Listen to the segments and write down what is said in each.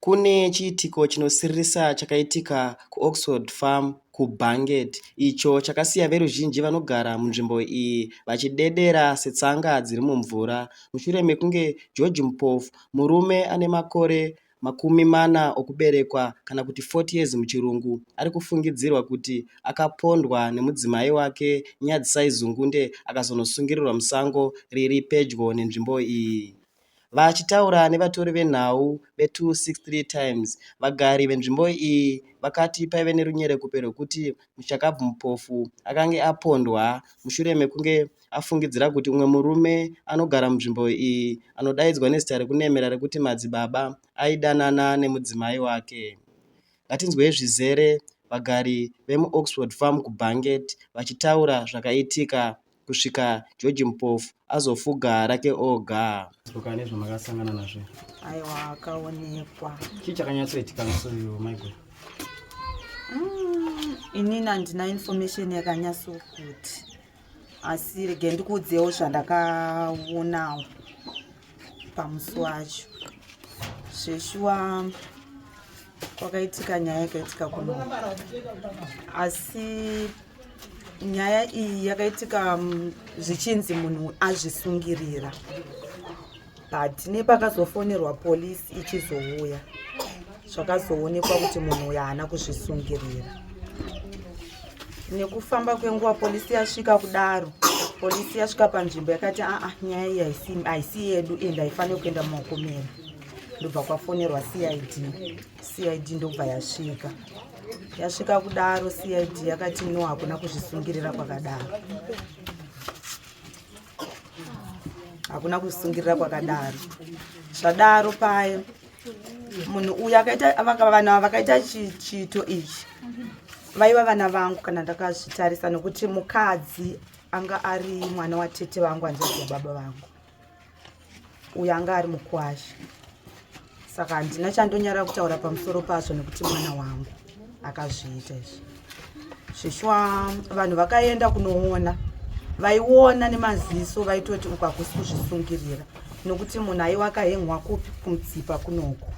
Kune chiitiko chinosiririsa chakaitika kuOxford Farm kuBanket icho chakasiya veruzhinji vanogara munzvimbo iyi vachidedera setsanga dziri mumvura mushure mekunge George Mpofu murume ane makore 40 okuberekwa kana kuti 40 years muchirungu ari kufungidzirwa kuti akapondwa nemudzimai wake Nyadzisai Zungunde akazonosungirirwa musango riri pedyo nenzvimbo iyi. Vachitaura nevatori venhau ve263 Times, vagari venzvimbo iyi vakati paive nerunyerekupe rwekuti mushakabvu Mpofu akange apondwa mushure mekunge afungidzira kuti umwe murume anogara munzvimbo iyi anodaidzwa nezita rekunemera rekuti Madzibaba aidanana nemudzimai wake. Ngatinzwei zvizere vagari vemuOxford Farm kuBanket vachitaura zvakaitika kusvika George Mpofu azofuga rake oga. Tsoka nezvamakasangana nazvo. Aiwa akaonekwa. Chii chakanyatsoitika musi uyu maiguru? Inini handina information yakanyatsokuti asi rege ndikuudzewo zvandakaonawo pamusi wacho. Zveshuwa kwakaitika nyaya yakaitika kuno asi nyaya iyi yakaitika zvichinzi munhu azvisungirira but nepakazofonerwa polisi ichizouya zvakazoonekwa kuti munhu uyu haana kuzvisungirira. Nekufamba kwenguva polisi yasvika kudaro, polisi yasvika panzvimbo yakati aa nyaya iyi haisi yedu and haifaniri kuenda mumaoko medu. Ndobva kwafonerwa CID, CID ndobva yasvika. Yasvika kudaro CID yakati no, hakuna kuzvisungirira kwakadaro, hakuna kuzvisungirira kwakadaro. Zvadaro paye munhu uyu akaita vanhu ava vakaita chiito ichi vaiva vana vangu kana ndakazvitarisa, nekuti mukadzi anga ari mwana watete vangu, hanzvadzi yababa vangu, uyu anga ari mukwasha. Saka handina chandonyara kutaura pamusoro pazvo nekuti mwana wangu akazviita izvi. Zveshuwa vanhu vakaenda kunoona, vaiona nemaziso vaitoti uku hakusi kuzvisungirira, nokuti munhu aiwa akahengwa kupi kumutsipa kunoku.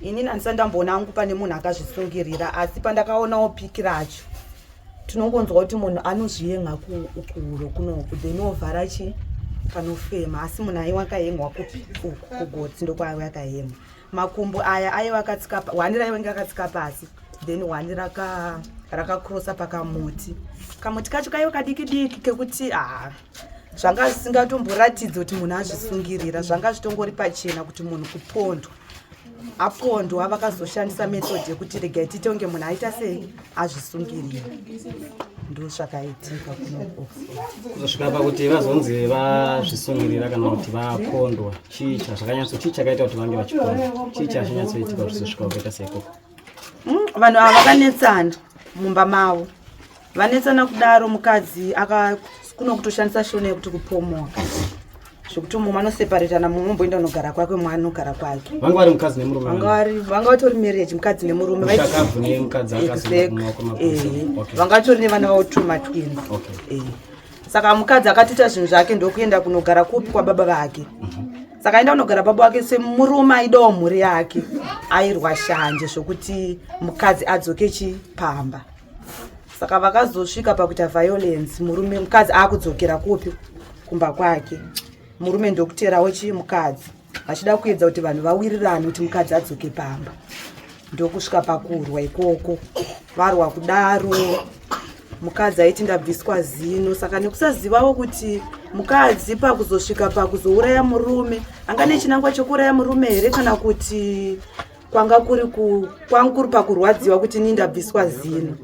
Inini handisati ndamboona hangu pane munhu akazvisungirira, asi pandakaonawo piki racho tinongonzwa kuti munhu anozviyenga kuhuro kunoku then ovhara chi panofema, asi munhu aiwa akahengwa kupi uku kugotsi ndokwaaiwa akahengwa. Makumbo aya aiwa akatsika, hwani raiva akatsika pasi, then hwani rakakrosa pakamuti. Kamuti kacho kaiva kadiki diki kekuti zvanga zvisingatomboratidzi kuti munhu azvisungirira, zvanga zvitongori pachena kuti munhu kupondwa apondwa. Vakazoshandisa method yekuti regai tiite kunge munhu aita sei azvisungirira. Ndo zvakaitika kuno Oxford. Kuzosvika pakuti vazonzi vazvisungirira kana kuti vapondwa, chii chazvakanyatso, chii chakaita kuti vange vachipondwa, chii chazvinyatsoitika zvizosvika kukaita seikoko? Vanhu ava vakanetsana mumba mavo, vanetsana kudaro mukadzi kuno kutoshandisa shona yekuti kupomoka, zvekuti mumwe anoseparetana, mumwe omboenda unogara kwake, mumwe anogara kwake. Vanga vari mukadzi nemurume? Vanga vatori marriage, mukadzi nemurume. Mushakabvu nemukadzi akazoenda kumaoko mapurisa. Vanga vatori nevana vavo two, matwins. Saka mukadzi akatoita zvinhu zvake ndokuenda kunogara kupi, kwababa vake. Saka aenda kunogara baba vake, semurume aidawo mhuri yake, airwa shanje zvokuti mukadzi adzoke chipamba. Saka vakazosvika pakuita violence, murume mukadzi akudzokera kupi, kumba kwake, murume ndokuterawo chi mukadzi, vachida kuedza kuti vanhu vawirirane kuti mukadzi adzoke pamba, ndokusvika pakurwa ikoko. Varwa kudaro mukadzi aiti ndabviswa zino. Saka nekusazivawo kuti mukadzi pakuzosvika pakuzouraya murume anga nechinangwa chokuuraya murume here, kana kuti kwanga kuri kwanga kuri pakurwadziwa kuti ini ndabviswa zino,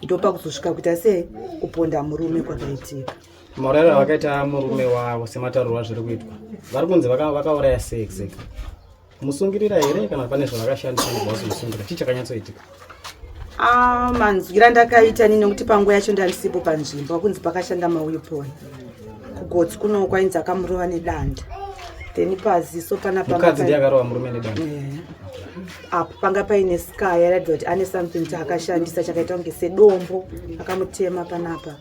ndopakuzosvika kuita sei, kuponda murume kwakaitika. Maurayiro avakaita murume wavo, sematauriro azviri kuitwa, vari kunzi vakauraya sei exactly? Kumusungirira here, kana pane zvavakashandisa ndobva vazomusungirira? Chii chakanyatsoitika? Manzwira ndakaita ini, nekuti panguva yacho ndandisipo panzvimbo, akunzi pakashanda maweapon kugotsi kuno, kwainzi akamurova nedanda, then paziso panapa. Mukadzi ndiye akarova murume nedanda? Apo panga paine scar yaratidza kuti ane something chaakashandisa chakaita kunge sedombo, akamutema panapa.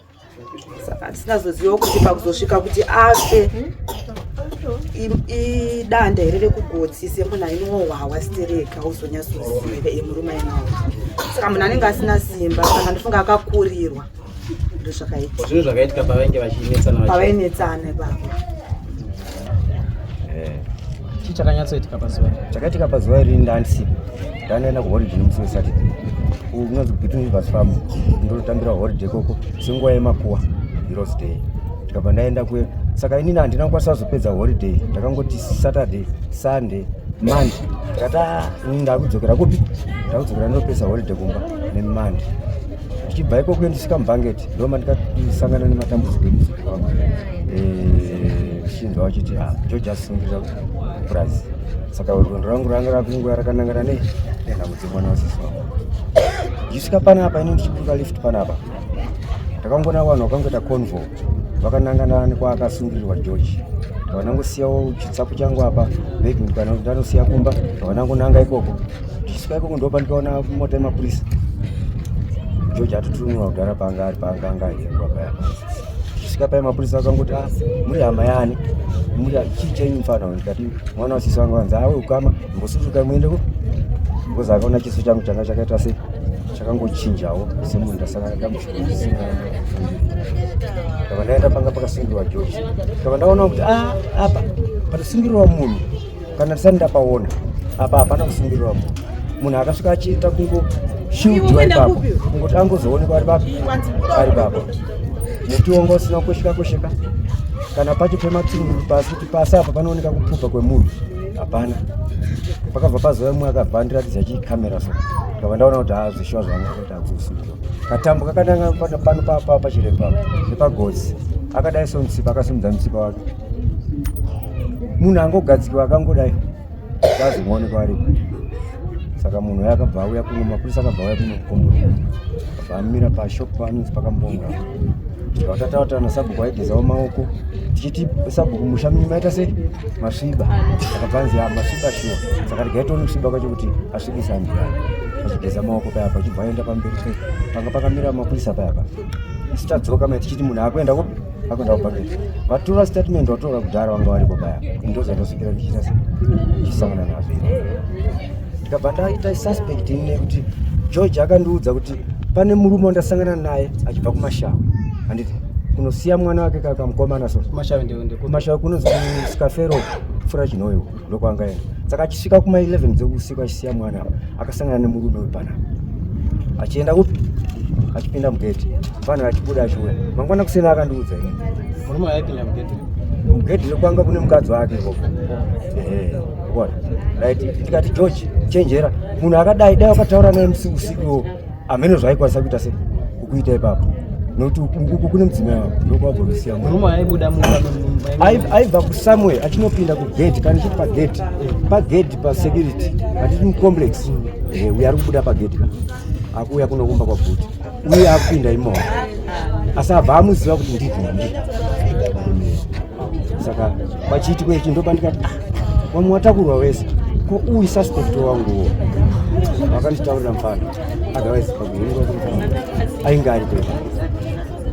Saka tisingazozivawo kuti pakuzosvika kuti afe. Idanda here rekugotsi semunhu ainohwawa stereka uzonyatsoziva emurume ainawo. Saka munhu anenge asina simba, saka ndofunga akakurirwa, ndozvakaitika. Zvinhu zvakaitika pavainge vachinetsana? Pavainetsana ipapo. Chii chakanyatsoitika pazuva? Chakaitika pazuva iri, ndandisipo, ndandaenda kuholiday nemusi weSaturday kunonzi Between Rivers Farm, ndotambira holiday koko senguva yemakuwa, Heroes Day. Ndikabva ndaenda kuyo. Saka inini handina kukwanisa kuzopedza holiday, ndakangoti Saturday, Sunday, Monday. Ndikati, "Ah, inini ndakudzokera kupi? Ndakudzokera ndopedza holiday kumba neMonday." Ndichibva ikoko ndisvika muBhangeti, ndoma ndikasangana nematambudziko emuzukuru wangu. Ndichinzwa vachiti, "Ah, George asungirira kupurazi." Saka rwendo rwangu ranga rakunguva rakanangana nei nenhamo dzemwana wasisi wangu. Ndichisvika panapa, ini ndichiburuka lift panapa, ndakangoona vanhu vakangoita convoy vakanangana nekwaakasungirirwa George. Vanangosiyawo chitsapu changu apa, bhegi kana ndanosiya kumba, vanangonanga ikoko. Ndichisvika ikoko ndopa ndikaona mota yemapurisa. George atoturumirwa kudhara paanga ari, paanga anga aihengwa paya. Ndichisvika paya, mapurisa akangoti, "Ah, muri hama yani? Muri chii chenyu mufana?" Ndikati, "Mwana wasisi wangu." Vanzi, "Awe ukama, mbosudurukai muendeko," because akaona chiso changu changa chakaita se chakangochinjawo semunhu ndasangana dambudziko. Ndabva ndaenda panga pakasungirwa George. Ndabva ndaona kuti, ah, apa panosungirirwa munhu kana ndisati ndapaona apa hapana kusungirirwa munhu. Munhu akasvika achiita kungoshiudiwa ipapo, kungoti angozoonekwa ari papi, ari papo muti wanga usina kukwesheka kwesheka kana pacho pematsungu pasi, kuti pasi apa panooneka kupupa kwemunhu hapana. Pakabva pazouya mumwe akabva andiratidza chikamera, so ndikabva ndaona kuti haa, zvishuwa zvanga kuita akusungirwa. Katambo kakananga pano pachirepa nepagotsi, akadai so mutsipa, akasimudza mutsipa wake, munhu angogadzikiwa akangodai azomuonekwa aripo. Saka munhu uyo akabva auya kuno, mapurisa akabva auya kuno kukomboro, akabva amira pashop panonzi pakambonga. Tikataura nasabhuku, aigezawo maoko. Tichiti, "Sabhuku, musha menyu maita sei? Masviba?" Akabva anzi, "Ah, masviba shuwa." Saka regai tione kusviba kwacho kuti asvibisa ndiani. Achigeza maoko paya pa, achibva aenda pamberi panga pakamira mapurisa paya pa. Isu tadzoka mai, tichiti munhu akuenda kupi? Akuenda kubhangeti. Vatora statement, vatora kudhara, vanga varipo paya. Ndozvandosvikira ndichiita se ndichisangana nazvo. Ndikabva ndaita suspect ini nekuti George akandiudza kuti pane murume wandasangana naye achibva kumashawa, handiti, kunosiya mwana wake kamukomana so. Kumashavi ndekupi? Kumashawa kunonzi Skafero, pfuura Chinhoyo, ndokwanga enda. Saka achisvika kuma 11 dzeusiku achisiya mwana apa, akasangana nemurume wepanapa achienda kupi, achipinda mugeti, vanhu achibuda achiuya mangwana kuseni, akandiudza ini. Murume aipinda mugeti? Mugedhi rekwanga kune mukadzi wake ikoko. Ehe, ukaona, right. Ndikati, "George, chenjera, munhu akadai dai wakataura naye musi usikuwo, hameno zvaaikwanisa kuita se kukuita ipapo, nokuti uku kune mudzimai wako, ndokwabva kusiya mwana." Murume aibuda mumba? Aibva kusamwe achinopinda kugate, kana chiti pagate, pagate pasecurity, hatiti mucomplex. Uyo ari kubuda pagate ka akuuya kunokumba kwabhuti, uye akupinda imomo, asi abva amuziva kuti ndidhindi. Saka pachiitiko ichi ndopandikati, "Ah, vamwe watakurwa wese, ko uyu suspect wanguwo vakanditaurira mufana?" Otherwise pakuhingwa kumufana ainge ari kuita.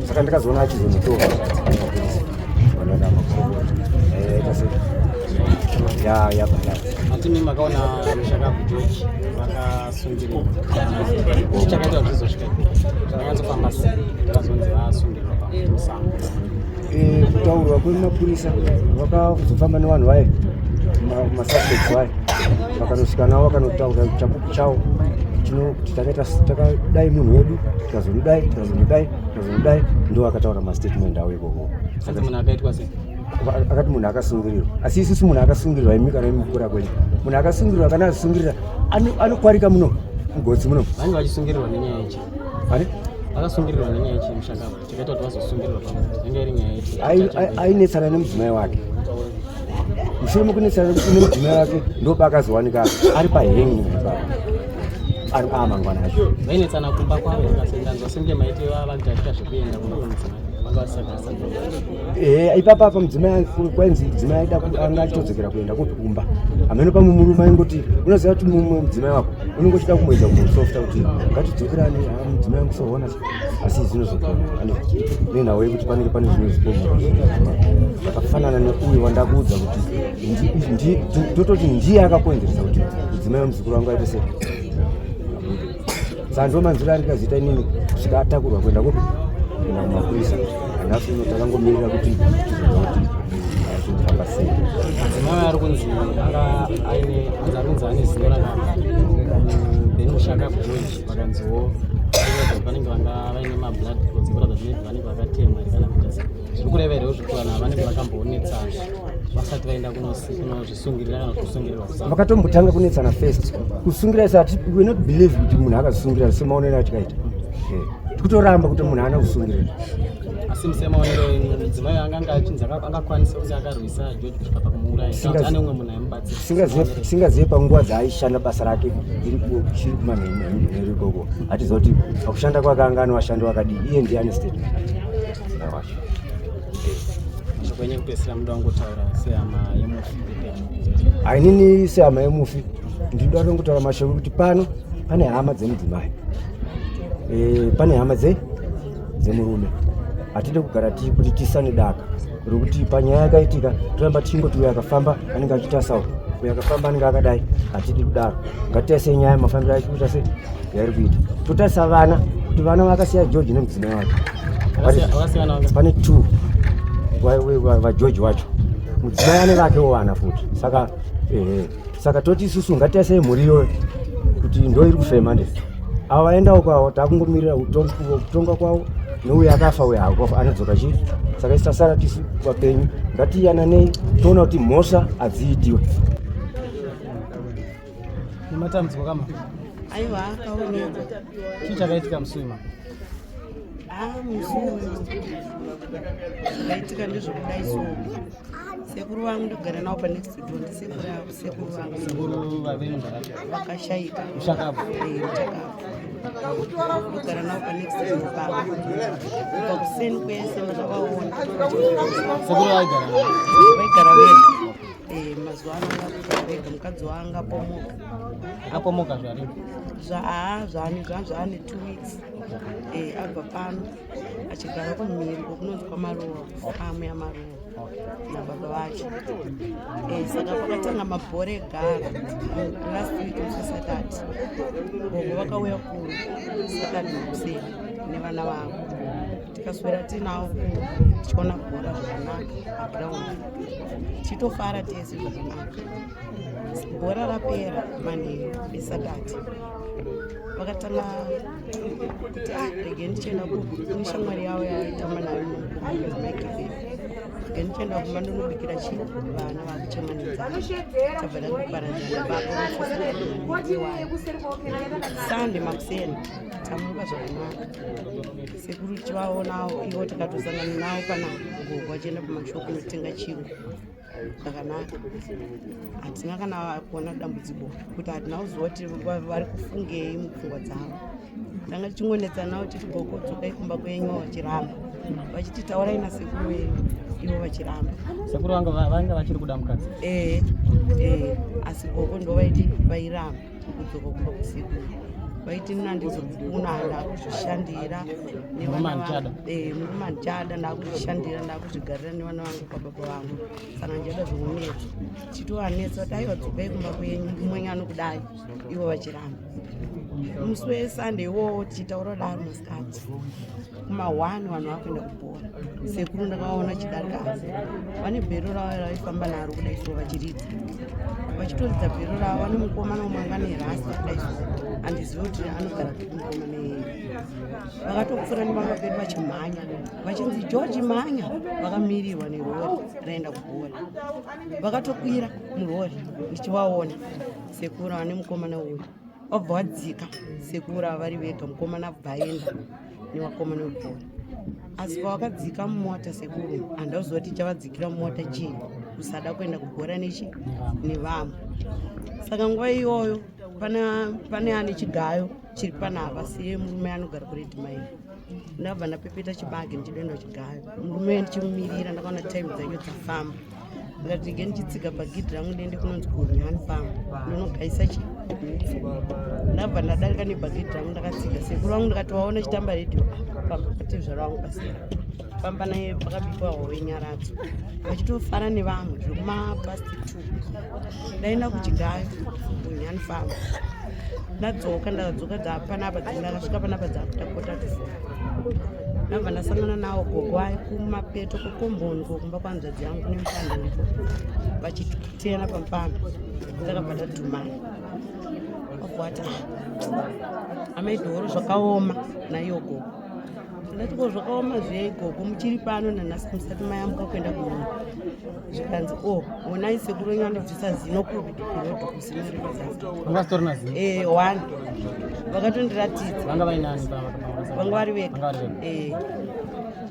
Saka ndikazoona achizonotora mapurisa, aita sei ya ya ya. Atimi makaona mushakabvu George vakasungirirwa, chii chakaita kuti zvizosvika ikoko? Zvakanyatsofamba sei vakazonzi vasungirirwa pamusango? Kutaurwa kwemapurisa, vakazofamba nevanhu vaye, masuspects vaye, vakanosvika navo, vakanotaura chapupu chavo kuti takaita takadai munhu wedu, tikazonodai, tikazonodai, tikazonodai. Ndo akataura mastatement avo ikoko. Hanzi munhu akaitwa sei? Akati munhu akasungirirwa, asi isusu munhu akasungirirwa, imi kana imi mukura kwenyu, munhu akasungirirwa kana asungirira anokwarika muno mugotsi muno. Vange vachisungirirwa nenyaya yechi? Ani? Vakasungirirwa nenyaya yechi mushakabvu? Chakaita kuti vazosungirirwa pamuti yange iri nyaya yechi? Ainetsana nemudzimai wake. Mushure mekunetsana nemudzimai wake, ndopaakazowanika ari pahanging ipapo, ari amangwana acho. Vainetsana kumba kwavo? Ndanzwa senge maiti vakuita zvekuenda kumba kwemudzimai, vanga vasisagarisana. Ipapa apa mudzimai, kwainzi mudzimai aida anga achitodzokera kuenda kupi, kumba, hameno. Pamwe murume aingoti, unoziva kuti mumwe mudzimai wako Unenge uchida kumboedza kumbosofta kuti ngatidzokerane, ah, mudzimai wangu soona, asi zvinozogona nenhau yekuti panenge pane zvimwe zvipomo zvakafanana neuyu wandakuudza kuti tototi ndiye akakonzeresa kuti mudzimai wemuzukuru wangu aite sei. Saka ndo manzwiro andikazoita inini kusvika atakurwa kuenda kupi, kuenda kumapurisa. Nhasi uno takangomirira kuti tizonzwa kuti zvinofamba sei. Mudzimai ari kunzi anga aine, anzi ari kunzi ane zino rakabva, then mushaka George vakanziwo vanenge vanga vaine mablood clots ekuratidza kuti maybe vanenge vakatemwa here kana kuita sei. Zviri kureva here kuti vanhu ava vanenge vakambonetsana vasati vaenda kunozvisungirira kana kusungirirwa kusango? Vakatombotanga kunetsana first. Kusungira isati, we not believe kuti munhu akasungira semaonero atikaita. Tikutoramba kuti munhu haana kusungirira. Asi semaonero enyu, mudzimai anganga achinzi angakwanisa kunge akarwisa George kusvika pakumuuraya, kana kuti ane umwe munhu aimubatsira? Tisingazive panguva dzaaishanda basa rake iri chiri kumanheru ikoko, hatiziva kuti pakushanda kwake anga ane vashandi vakadii. Iye ndiye ane statement wacho. Mashoko enyu ekupedzisira munoda kungotaura sehama yemufi? Ainini sehama yemufi ndinoda kungotaura mashoko ekuti pano pane hama dzemudzimai, pane hama dzemurume. Hatidi kugara kuti tisane daka rokuti panyaya yakaitika toramba tichingoti uyo akafamba anenge achiita sau, uyo akafamba anenge akadai. Hatidi kudaro. Ngatitasei nyaya mafambiro acho kuita sei yairi kuita, totarisa vana kuti vana vakasiya George nemudzimai wake. Vakasiyana vanga? Pane two vaGeorge wacho, mudzimai ane vakewo vana futi. Saka ehe, saka toti isusu ngatitasei mhuri iyoyo kuti ndo iri kufema. Nde ava vaendawo kwavo, takungomirira kutonga kwavo neuyo akafa, uyo akafa anodzoka chii. Saka isi tasara tisu vapenyu, ngatiyananei toona kuti mhosva hadziitiwe. Nematambudziko kama? Aiwa, akaonekwa. Chii chakaitika musi uyu, ma? Ah, musi uyu zvakaitika ndezvekudai. So sekuru vangu ndogara navo panext door, ndisekuru avo, sekuru vangu. Sekuru vavenyu ndakati? Vakashaika. Mushakabvu? Eh, muchakabvu. Ndogara navo panext door pavo. Kubva kuseni kwese ndakavaona. Sekuru vaigara navo? Vaigara vega. Eh, mazuva ano vakugara vega, mukadzi wanga apomoka. Akapomoka zvaripo? Zvaane zvaane 2 weeks. Abva pano achigara kumhiri kwokunonzi kwamaruwa, kufamu yamaruwa nababa vacho. Saka pakatanga mabhora egara last week musi Saturday, gogo vakauya kuno Saturday makuseni nevana vavo, tikaswera tiinavo kuno tichiona bhora zvakanaka paground, tichitofara tese zvakanaka. Bhora rapera manheru eSaturday, vakatanga kuti, "Ah, rege ndichienda kune shamwari yavo yavaitamba nayo mumaikeferi, rege ndichienda kumba ndonobikira chi vana vakuchema nenzara." Tabva tangoparadzana ipapo. Sunday makuseni tamuka zvakanaka, sekuru tichivaonawo ivo, tikatosangana navo pana gogo achienda kumashopu kunotenga chingwa zvakanaka. Hatina kana kuona dambudziko kuti hatina kuziva kuti vari kufungei mupfungwa dzavo. Tanga tichingonetsa titi, "Gogo, dzokai kumba kwenyu," vachiramba, vachiti, "Taurai nasekuru wenyu," ivo vachiramba. Sekuru vanga vanga vachiri kuda mukadzi? Ee, asi gogo ndo vaiti vairamba kudzoka kumba kusekuru. Vaiti, "Nina ndizokuna, ndakuzvishandira." Murume handichada. Murume handichada, ndakuzvishandira, ndakuzvigarira nevana vangu kwababa vangu, saka ndichada zvokunetsa. Tichitovanetsa kuti, "Aiwa, dzokai kumba kwenyu, mumwenyu anokudai," ivo vachiramba. Musi weSunday iwowo tichitaura kudaro, masikati kuma1 vanhu vakuenda kubhora, sekuru ndakaona chidarika vane bhero ravo ravaifamba naro kudai so, vachiridza, vachitoridza bhero ravo. Vane mukomana umwe anga nerasta kudai so, handizivi kuti anogara kupi mukomana iyeye. Vakatopfuura nevanga pedu vachimhanya, vachinzi, "George, mhanya!" Vakamirirwa nerori raenda kubhora, vakatokwira murori ndichivaona. Sekuru vane mukomana uyu vabva vadzika, sekuru ava vari vega, mukomana abva aenda nevakomana vebhora. Asi pavakadzika mumota sekuru, handauziva kuti chavadzikira mumota chii, kusada kuenda kubhora nechi nevamwe. Saka nguva iyoyo pane ane chigayo chiri panapa, siye murume anogara kuRedmire. Ndabva ndapepeta chibage ndichidoenda chigayo, murume ndichimumirira. Ndakaona time dzacho dzafamba, ndikati, "Rege ndichitsiga bhagidhi rangu, ndiende kunonzi kuRunyani Farm, ndinogaisa chi hupfu." Ndabva ndadarika nebhageti rangu ndakatsiga sekuru vangu ndikati vaona chitamba redhiyo pamba patezvara vangu pasera pamba naye pakabikwa hove nyaradzo vachitofara nevamwe zvekumapast two. Ndaenda kuchigayo kunyani farm ndadzoka ndakadzoka dzapanapa ndakasvika panapa dzakuta kota to four ndabva ndasangana nawo gogo ayi kumapeto kukomboni ko kumba kwanzvadzi yangu kune mupanda uripo vachiteyana pamupanda takabva tadhumana vabva vati amai dhoro zvakaoma naiyo gogo. Ndati ko zvakaoma zvei gogo muchiri pano nanhasi musati mayambuka kuenda kumunhu? Zvikanzi o oh, onai sekuru wenyu andibvisa zino kupi kurodhi kusina ripazasi. Eh, one vakatondiratidza vanga vainani vanga vari vega. Eh.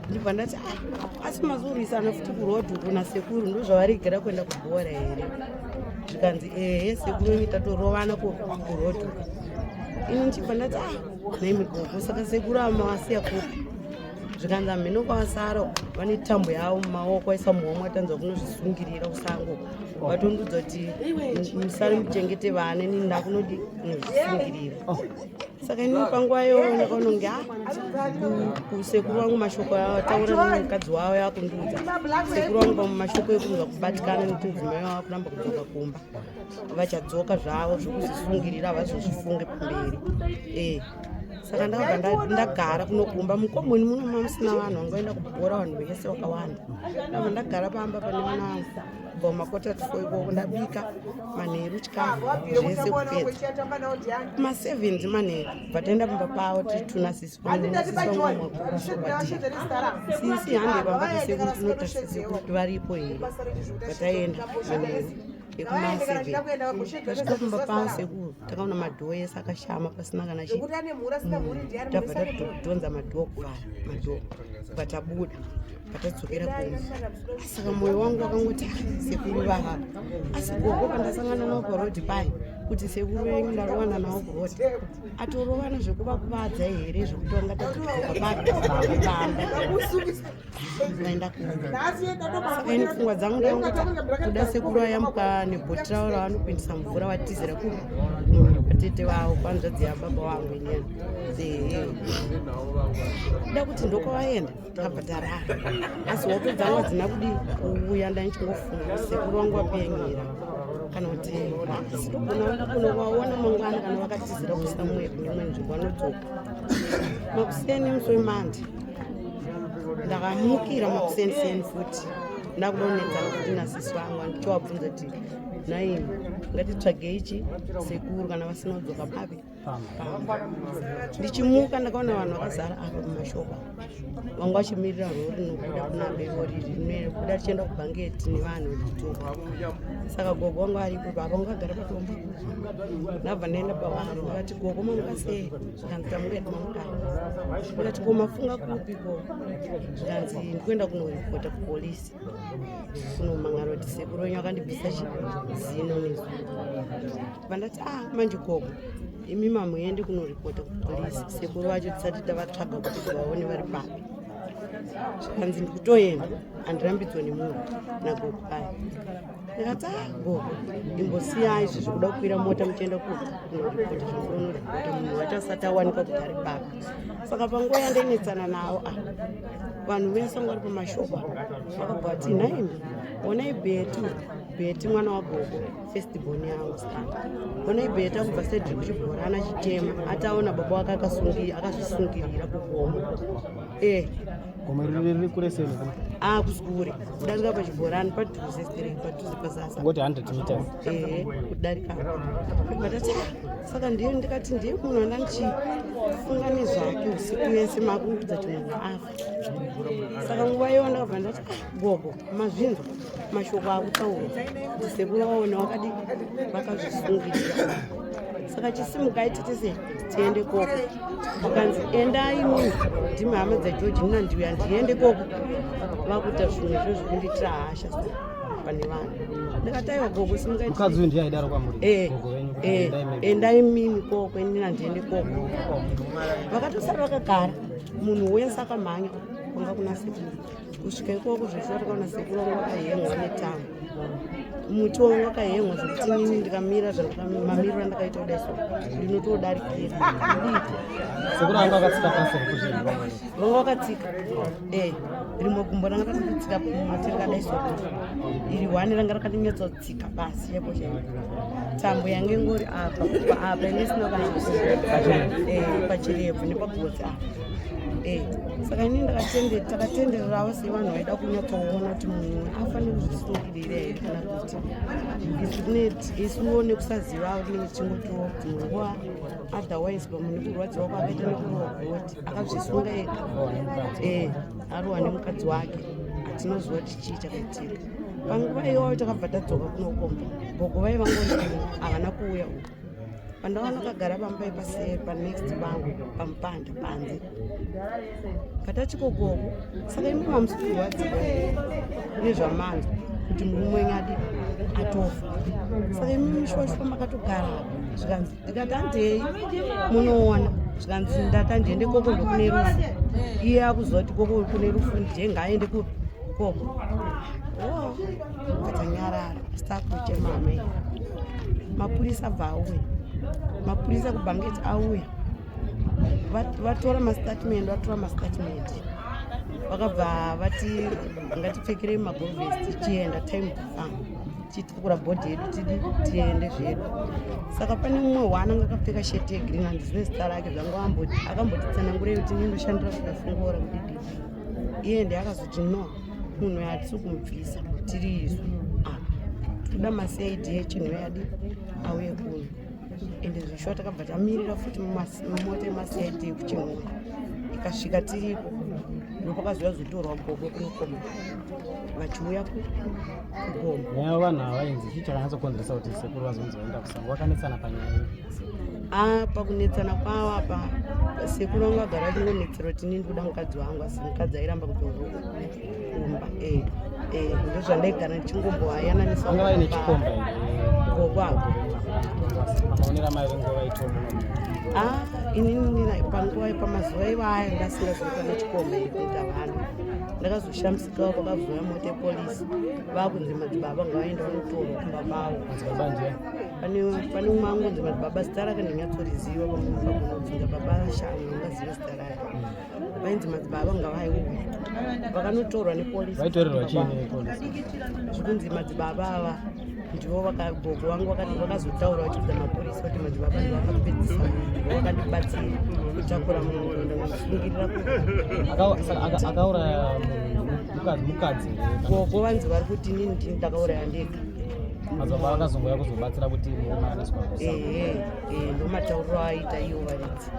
Ndibva ndati ah, asi mazorwisana futi kurodhi uku nasekuru ndozvavarigera kuenda kubhora here? Zvikanzi ehe sekuru wenyu tatorovana kurodhi uku. Ini ndichibva ndati ah naimi gogo saka sekuru amawasiya kupi? Zvikanzi hamheno kwavasara vane tambo yavo mumaoko aisa muhomwe atanzwa kunozvisungirira kusango vatondudza kuti musare muchengete vana inini ndakunodi kunozvisungirira. Saka inini panguva iyoyo ndakaona kunge ah kusekuru vangu mashoko ataura nemukadzi wavo yakundiudza sekuru vangu pamwe mashoko ekunzwa kubatikana nekuti mudzimai wavo kuramba kudzoka kumba vachadzoka zvavo zvekuzvisungirira havazozvifunge pamberi. Eh saka ndakabva ndagara kunokumba mukomoni muno mamusina vanhu vangoenda kubhora vanhu vese vakawanda. Ndabva ndagara pamba pane vana vangu kubva mumakota to four ikoko ndabika manheru chikafu zvese kupedza kuma7 manheru bva taenda pamba pavo tiri sisi sisi vangu makuru sokwatiri sisi hande pamba pesekuru tinotarisa sekuru kuti varipo here. Bva manheru ekuma7 tasvika pamba pavo sekuru takaona madhoo ese akashama pasina kana chi tabva tatodhonza madhoo kuvhara madhoo bva tabuda patadzokera kumba. Saka mwoyo wangu wakangoti sekuru vahapa asi gogo pandasangana navo parodhi paye kuti sekuru venyu ndarovana navo kurodhi atorovana zvekuvakuvadza here zvekuti vangatadzoka papi pamba vaenda kumba. Saka ini pfungwa dzangu ndakangoti kuda sekuru vayambuka nebhoti ravo ravanopindisa mvura vatizira kupi kwatete vavo kwanzvadzi yababa vangu inini. Ehe kuda kuti ndokwavaenda tabva tarara asi hope dzangu hadzina kudi kuuya ndaichingofunga kuti sekuru vangu vapenyera kana kuti togona kunovaona mangwana kana vakatizira kusamwe kune imwe nzvimbo vanodzoka. Makuseni musi wemande ndakamukira makuseni futi ndakuda kunetsana futi nasisi vangu andichivabvunza kuti naini ngatitsvagei chi sekuru kana vasina kudzoka papi pamba. Ndichimuka ndakaona vanhu vakazara apa mumashopa vanga vachimirira rori rinobuda kuna berori rinobuda richienda kubhangeti nevanhu vachidzoka. Saka gogo vanga varipo papa vanga vagara patombo. Ndabva ndaenda pavanhu vakati gogo mamuka sei? Zvikanzi tamuka edu mamukai. Ndikati ko mafunga kupi ko? Zvikanzi ndikuenda kunoripota kupolisi kunomangara kuti sekuru wenyu akandibvisa zino nezuro. Vandati ah manje gogo imi mamuende kunoripota kupolisi sekuru vacho tisati tavatsvaga kuti tivaone vari papi. Zvikanzi ndikutoenda handirambidzwa nemunhu nagogo paya. Ndikati ah gogo imbosiyai izvi zvekuda kukwira mota muchienda kunoripota zvamunonoripota munhu wacho asati awanikwa kuti ari papi. Saka panguva yandainetsana navo ah vanhu vese vanga vari pamashopa vakabva vati nhaimi onai Bheti Bheti mwana wagogo first born yangu sikana onai Bheti akubva Cedric kuchibhorana achitema ataona baba wake akazvisungirira kugomo. Eh gomo riri kure sei? Ah kusikure kudarika pachibhorani padhuze stereki padhuze pasasa ngoti 100 meters. Ehe kudarika batati saka ndiye ndikati ndiye munhu andandichifunga nezvake usiku wese makundiudza kuti munhu afa. Saka nguva iyo ndakabva ndati ah gogo mazvinzwa mashoko akutaura kuti sekuru vaona vakadi vakazvisungirira. Saka chisimukai titese tiende koko. Vakanzi endai munhu ndimi hama dzaGeorge nina ndiuya ndiende koko. Vakuita zvimwe zvo zvekundiitira hasha so pane vanhu. Ndikati aiwa gogo simukai mukadzi uyu ndiye aidaro kwamuri Eh, gogo venyu kuti eh, endai maybe. endai mimi koko inini handiende koko. Vakatosara vakagara munhu wese akamhanya kwanga kuna sekuru kusvika ikoko zveshuwa takaona sekuru vanga vakahemwa netambo. Muti wanga wakahemwa zvekuti inini ndikamira zvamamiriro andakaita kudai so ndinotodarikira. Sekuru vanga vakatsika pasi here? Vanga vakatsika e rimwe gumbo ranga rakatotsika muti rikadai so, iri one ranga rakatonyatsotsika pasi chaipo chaipo. Tambo yange ingori apa apa, inge isina kana pachirebvu nepagotsi apa. Saka inini takatendererawo sevanhu vaida kunyatsoona kuti munhu afaniri kuzvisungirira here kana kuti isuwo nekusaziva tinenge tichingotiwo dzimwe nguva otherwise, pamwe nekurwadziwa kwaakaita nekurohwa goti akazvisunga ega, arohwa nemukadzi wake. Hatinoziva kuti chii chakaitika panguva iyoyo. Takabva tadzoka kunokomba gogo, vaiva ngoni, havana kuuya uku. Pandaona kagara pamba ipaseri panext pangu pamupanda panze, patachikogogo. Saka imi mamusi kurwadziwa nezvamanzwa kuti murume wenyu adi atofa, saka imi mishwashwa makatogara. Zvikanzi, ndikati handei munoona. Zvikanzi ndati ndiende koko, ndokune rufu. Iye akuziva kuti koko kune rufu, ndiye ngaaende kupi koko. Katanyarara sitakuchema amai. Mapurisa bva auya, mapurisa kuBhangeti auya, vatora mastatement, vatora mastatement, vakabva vati ngatipfekerei magovest tichienda time kufamba tichitakura bhodhi yedu, tidi tiende zvedu. Saka pane mumwe wana anga akapfeka sheti yegreen, handizive zita rake zvangu, akambotitsanangurei kuti nindoshandira kudafungora kudidi. Iye ndiye akazoti no, munhu uyu hatisi kumubvisa tiri isu apa, toda maCID echinhu yadi auye kuno. Ende zvishuwa takabva tamirira futi mumota yemaCID ekuChinhoyi ikasvika tiripo, ndopakazouya zotorwa gogo kunokoma vachiuya kugoma. Nyaya vanhu ava vainzi chii chakanyatsokonzeresa kuti sekuru vazonzi vaenda kusango? Vakanetsana panyaya iyi? A, pakunetsana kwavo apa, sekuru vangu vagara vachingonetsera kuti inini ndikuda mukadzi wangu, asi mukadzi airamba kudzoka kumba. Ndozvandaigara ndichingomboayananisa. Vanga vaine chikomba here? Gogo avo. Pamaonero amai venguva vaitiwo muno? Ah, inini panguva pamazuva iwaya ndasingazivi pane chikomba here kuita vana. Ndakazoshamisikawo pakazouya mota yepolisi, vakunzi madzibaba ngavaenda vanotorwa kumba kwavo. Madzibaba ndiye? Pane umwe angonzi madzibaba, zita rake ndinyatsoriziva, pamunobvunza baba shanu ungaziva zita rake. Vainzi madzibaba ngavaiuya vakanotorwa nepolisi. Vaitorerwa chii nepolisi? Zvikunzi madzibaba ava ndivo gogo vangu vakazotaura vachiudza mapurisa kuti madzibaba ndivo vakapedzisa, vakandibatsira kutakura munhu kuenda kunosungirira. Saka akauraya munhu mukadzi here? Gogo vanzi vari kuti inini ndini ndakauraya ndega. Madzibaba vakazongouya kuzobatsira kuti murume aniswa kusango? Ehe, ndomatauriro aita iwo varidzi.